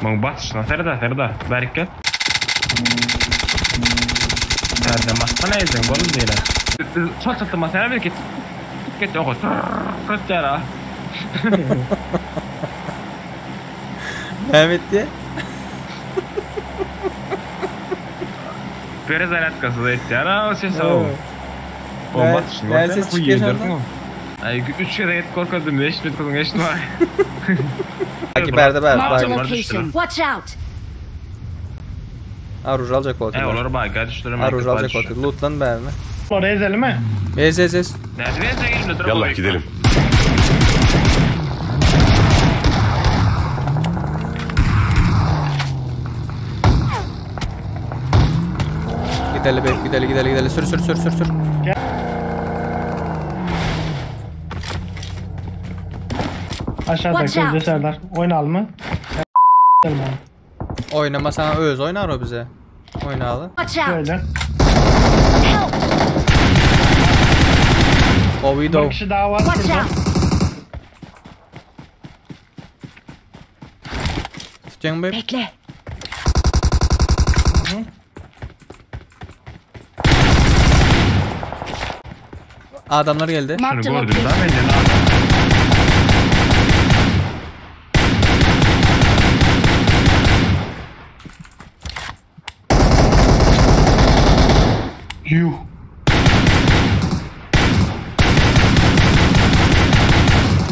Muň basyşyna sereda, sereda. Bärik gel. Täzeden bassana elden boldy diýle. Biz çalt çaltdan basýar belki. Ket oka. Kötýär ha. Näme etdi? Perezaryadkasyz etýär ha o ses o. O basyşyny Näme ses çykýar şonda? Ay 3 gezek edip görkezdim, eşitmedik bolsaň eşitme. Belki bärde bär. Marked a Bak. location. Watch out! Aruj aljak E otyr. olar baýka düşdüler. Aruj aljak otyr. Lootlan bärini. Oraya ezelim mi? Ez ez ez. Näde bezde geldi? Dur. Yallah gidelim. Gideli be, gideli gideli gideli. Sür sür sür sür sür. Aşağıda Watch out. gözde Serdar. Oynayalım mı? Ya, onu. Oynama sana öz oynar o bize. Oynalı. Watch out! Böyle. Help! O Bir video. kişi daha var Watch şurada. out! Tutýan be. Bekle. Adamlar geldi. Marked a Şunu gördüm location. daha bence ne Yuh.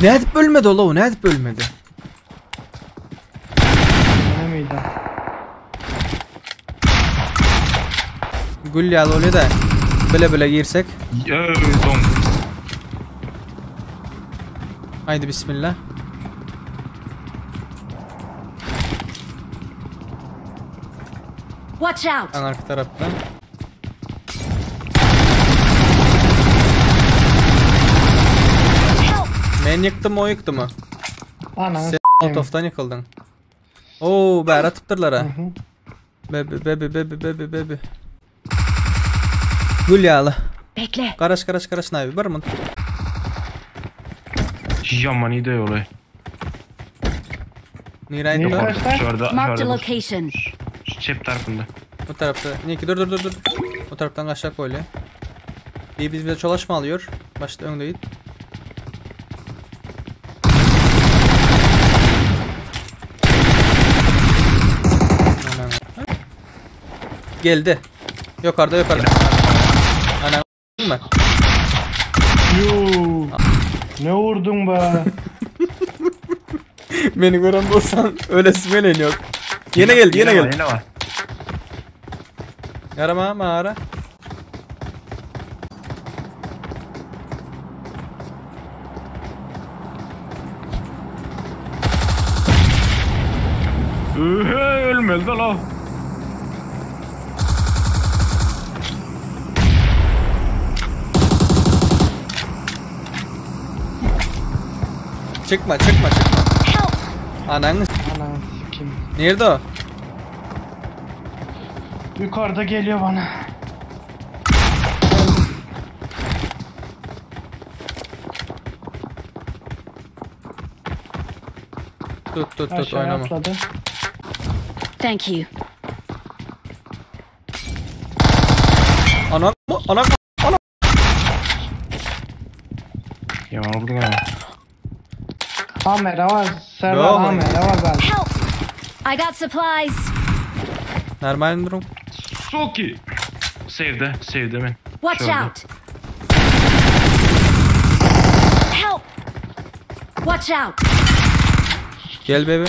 Ne edip ölmedi ola o? Ne edip ölmedi? Ne miydi? Gül ýaly bolýar da. Bile bile girsek. Öö don. Haydi bismillah. Watch out! An arka taraftan. Help! Men ýykdym o ýykdy mı? Ananı Sen s**eyim. Molotov'dan yıkıldın. Oo, bäri atypdyrlar ha. Hı hı. Bebi bebi bebi bebi bebi. Gül ýaly. Bekle. Garaş garaş garaş nabi bir mın. Yaman iyi de yolu. Niraydı Niye o? kaçtı? Şurada, Marked a şurada. location. Şu çep tarafında. Bu tarafta. Niye ki dur dur dur dur. O taraftan kaçacak böyle. Bir biz bize çolaşma alıyor. Başta önde git. Anan. Geldi. Yukarıda yukarıda. Anan mı? Yuh. Ne vurdun be? Beni gören bolsan öylesi menen yok. Yine geldi yine var, geldi. Yine var. Yarama mağara. Öhö, ölmedi la. Çıkma çıkma çıkma. Help! Ananı s- Ananı sikeyim. Nerede o? Yukarıda geliyor bana. Tut tut tut Aşağıya oynama. atladı. Thank you. Ana ana ana. Yaman vurdun ama. Hammer var. Serdar Yok. Hammer var galiba. Help! I got supplies. Normal durum. Soki. Sevdi, sevdi men. Watch Şurada. out! Help! Watch out! Gel bebe.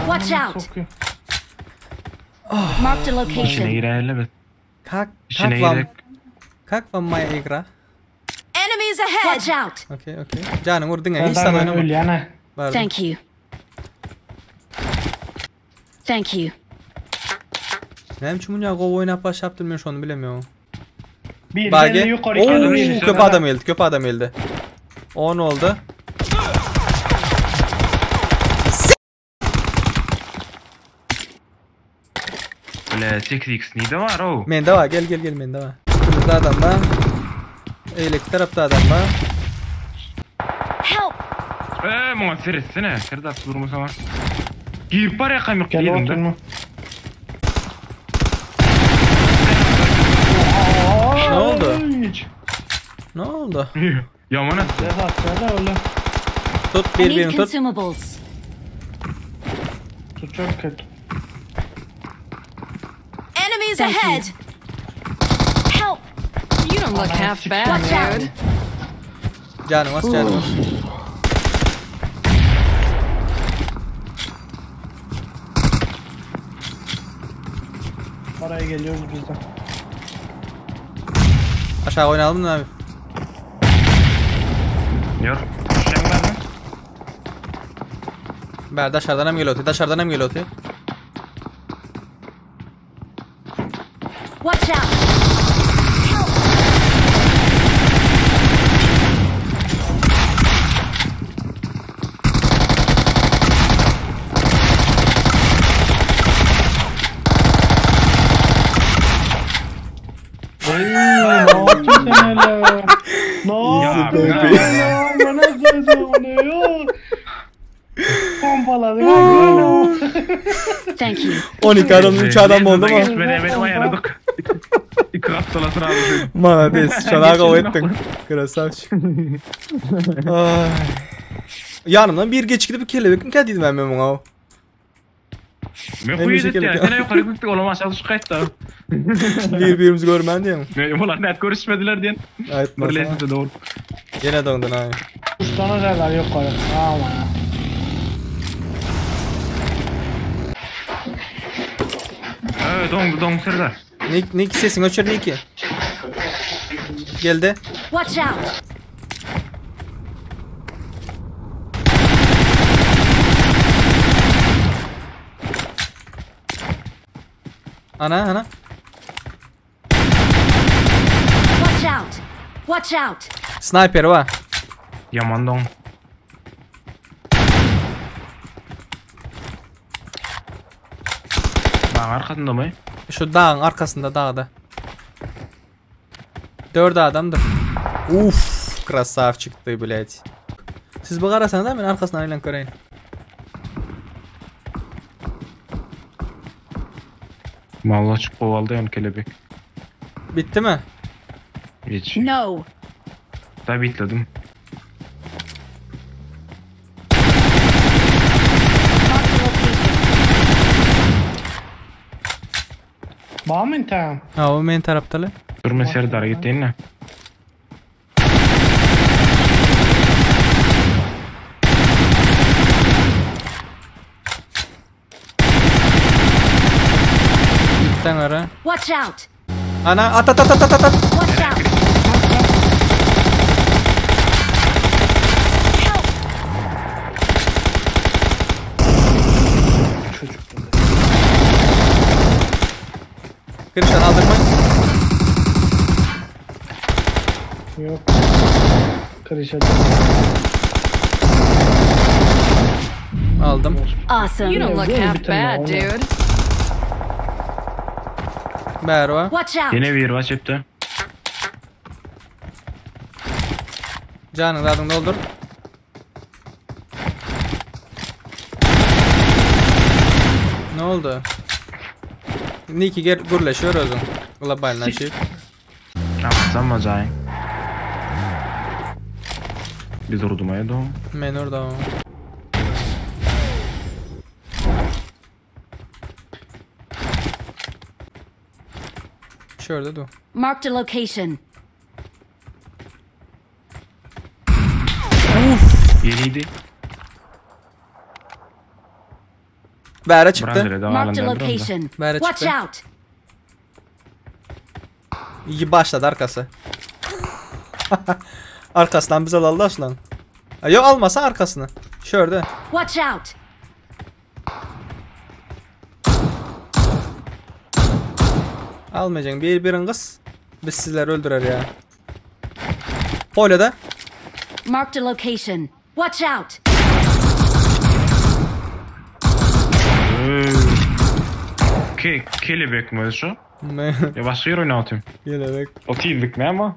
Watch out! Sokuyor. Marked a İçine location. girer elbet. Kalk İçine kalk lan. girer. Kalk lan maya igra. Enemies ahead! Watch out! Okey okey. Canım vurdun ya hiç Serdar sana ben oynama. ölüyen ha. Bardım. Thank you. Thank you. Näme üçin muny gowy oynap başlapdym men şonu bilemiyorum. Bir Bage. geldi yukarı iki Oo, bir. köp adam geldi, köp adam geldi. 10 oldu. Öyle 8x neydi var o? Mende var, gel gel gel mende var. Üstümüzde adam var. Eyleki tarafta adam var. Help! Eee muňa seretsene. Serdar durmasana. Girip barýa kaýmak Gel diýdim de. oturma. Ne oldu? Hiç. Ne oldu? Yaman etdi. Ne atsa da öyle. Tut I need birbirini tut. consumables. Tut çok kötü. Enemies Thank you. ahead! Help! You don't look half bad, Watch out. dude. Canım az canım az. Paraya geliyoruz biz de. Aşağı oynayalım mı abi? Ýör. Düşen barmy? Ber dışarıdan hem geliyor. Dışarıdan hem geliyor. Watch out! Help! Ey, ne yaptın sen hele? Ne Ya, yaptın ya. ya? Bana söz oluyor. Pompaladık. Böyle. Thank you. 12 adam 3 adam oldu mu? Geçmedi benim ayarladık. İki kat dolasını aldı. Malades, şana ettin. Krasavçık. Ay. Yanımdan bir geç gidip kelebek mi dedim ben ben buna. Men Hemişe kuyu dedik ya. kelebek. Sen yukarı gittik oğlum aşağı düşüp kayıttı. Birbirimizi görmen diye mi? Ne ulan net görüşmediler diyen. Aytma. Bir lezzeti doğru. Yine döndün abi. Uçtan derler yukarı. Aman. Evet dong dong Serdar. Nick, Nick sesin öçür Nick'i. Geldi. Watch out! Ana ana. Watch out! Watch out! Sniper var. Yaman dong. Bak arkasında mı? Şu dağın arkasında dağda. Dört adamdır. Uf, krasavçık çıktı блядь. Siz bu arasana da ben arkasından aylan göreyim. Vallahi çık kovaldı yani kelebek. Bitti mi? Hiç. No! Da bitledim. Mark the location. Bağ mı intam? Ha o men taraftalı. Durma Serdar'a git yine. Bitten ara. Watch out! Ana at at at at at at. Watch out! Help! Çocuk. Kırışan aldırma. Yok. Kırışacak. Aldım. Awesome. You don't look Yeah, half bitirme, bad, olmaz. dude. Berva. Watch out! Yine bir var çepte. Canın dadın doldur. Ne oldu? Nick'i gel gürleşiyor özün. Globalden şey. Yapsam acayip. Bir durdum ayda. Men orada. Şurada dur. Marked a location. Yeniydi. Bäre çıktı. Brandere de Marked a alanda. location. Bäre Watch çıktı. out! İyi başladı arkası. Arkasından bize alaldı aslan. Yok almasa arkasını. Şurada. Watch out! Almayacaksın. Bir birin kız. Biz sizleri öldürer ya. Polya'da. Marked a location. Watch out! Ke kelebek mi şu? Ne? Ya başka yer oynatayım. Yine bak. O tizlik ne ama?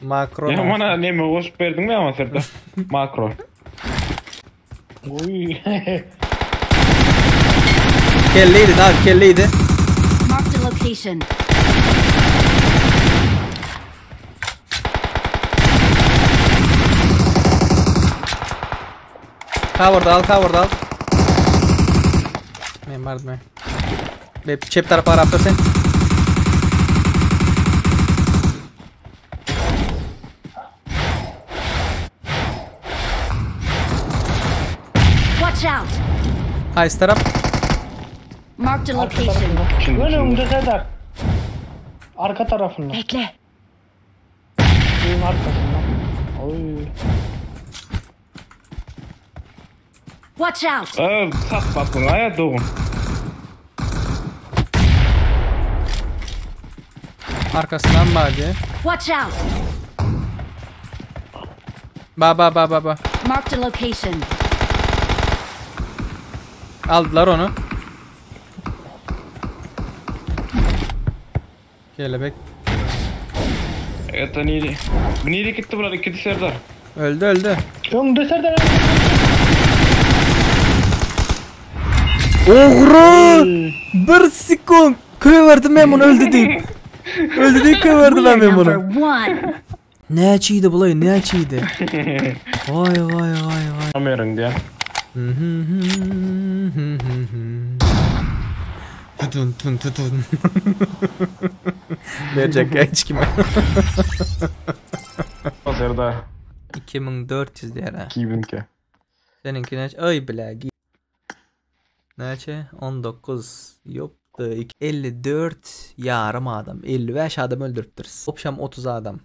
Makro. Ya bana ne mi hoş verdin mi ama Serdar? Makro. Oy. Kelleydi abi kelleydi. Marked a location. Cover'da al cover'da al. Men bardy men. Be çep tarapa garap dur sen. Watch out! Haýsy tarap? Marked a location. Öne öňde Serdar. Arka tarafynda. Bekle. Öýüň arkasynda. Oy. Watch out! Öl, sat basın aýa dogun. Arkasyndan bardy. Watch out! Ba ba ba ba ba. Marked a location. Aldylar ony. Kelebek. Evet niri. Niri gitti bular ikisi Serdar. Öldi öldi. Öňde Serdar. Ogry! Bir sekund. Köýerdim men muny öldi diýip. Öldi diýip köýerdim We men are muny. number one. Näçe bulay näçeydi? Vay vay vay vay. Ömer'in diýen. Tutun tun tutun. Berjek hiç kime. Serdar. 2400 diýer ha. 2000 Seninki näçe? Ay bile. Näçe? 19. Ýokdy. 54 ýarym adam. 55 adam öldüripdir. Opşam 30 adam.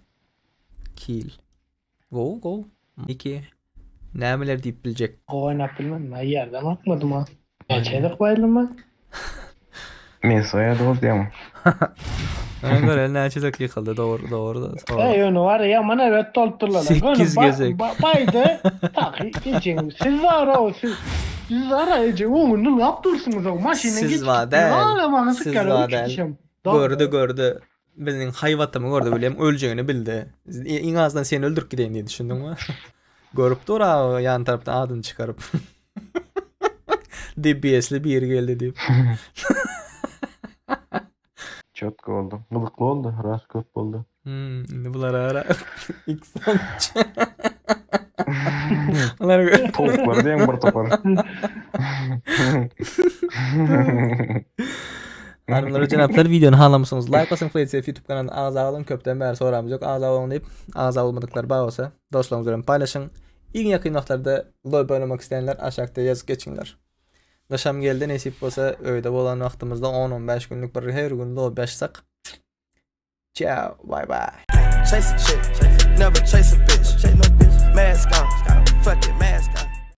Kill. Go go. 2. Nämeler diýip biljek? Oynap bilmem. Ben yerden atmadım ha. Geçedik bayıldım ben. Men soýa doz diýem. Ona göre näçe dakika Doğru doğru da. Doğru. Ey onu var ya bana evet doldurular. 8 gezek. Baydı. Tak geçin. Siz var o siz. Siz var ya ece onu ne yaptırırsınız o maşine Siz var değil. Siz var değil. Gördü gördü. Bizning hayvatymy gördü bilem öljegini bildi. Iň azdan seni öldürüp gideýin diye düşündün mü? Görüp dur ha yan tarapdan adyny çykaryp. DBS'li bir geldi diýip. Çotko oldu. Gyzykly oldu. Ras köp oldu. Indi bular ara X Bular Towuklar diýen bir topar. Hanımlar cenaplar videonu halamysyňyz like basın PlaySafe YouTube kanalyna agza bolun köpden bäri soramyz ýok agza bolun diýip agza bolmadyklar bar bolsa dostlaryňyz bilen paýlaşyň. Iň ýakyn wagtlarda lobby oynamak isleýänler aşakda ýazyp geçiňler. Gyşam geldi nesip bolsa öýde bolan wagtymyzda 10-15 günlük bir her gün lobby açsak. Ciao bye bye. Chase a chick, never chase a bitch. Mask on.